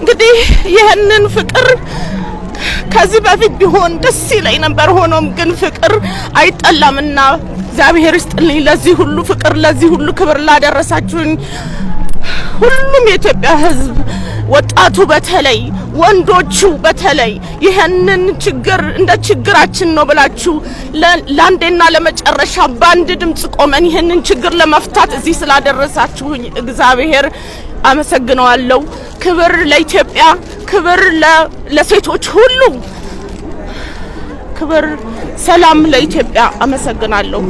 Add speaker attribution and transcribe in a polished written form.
Speaker 1: እንግዲህ ይህንን ፍቅር ከዚህ በፊት ቢሆን ደስ ይለኝ ነበር። ሆኖም ግን ፍቅር አይጠላምና እግዚአብሔር ይስጥልኝ ለዚህ ሁሉ ፍቅር፣ ለዚህ ሁሉ ክብር ላደረሳችሁኝ ሁሉም የኢትዮጵያ ሕዝብ፣ ወጣቱ በተለይ፣ ወንዶቹ በተለይ ይህንን ችግር እንደ ችግራችን ነው ብላችሁ ለአንዴና ለመጨረሻ በአንድ ድምፅ ቆመን ይህንን ችግር ለመፍታት እዚህ ስላደረሳችሁኝ እግዚአብሔር አመሰግነዋለሁ። ክብር ለኢትዮጵያ፣ ክብር ለሴቶች ሁሉ፣ ክብር ሰላም ለኢትዮጵያ። አመሰግናለሁ።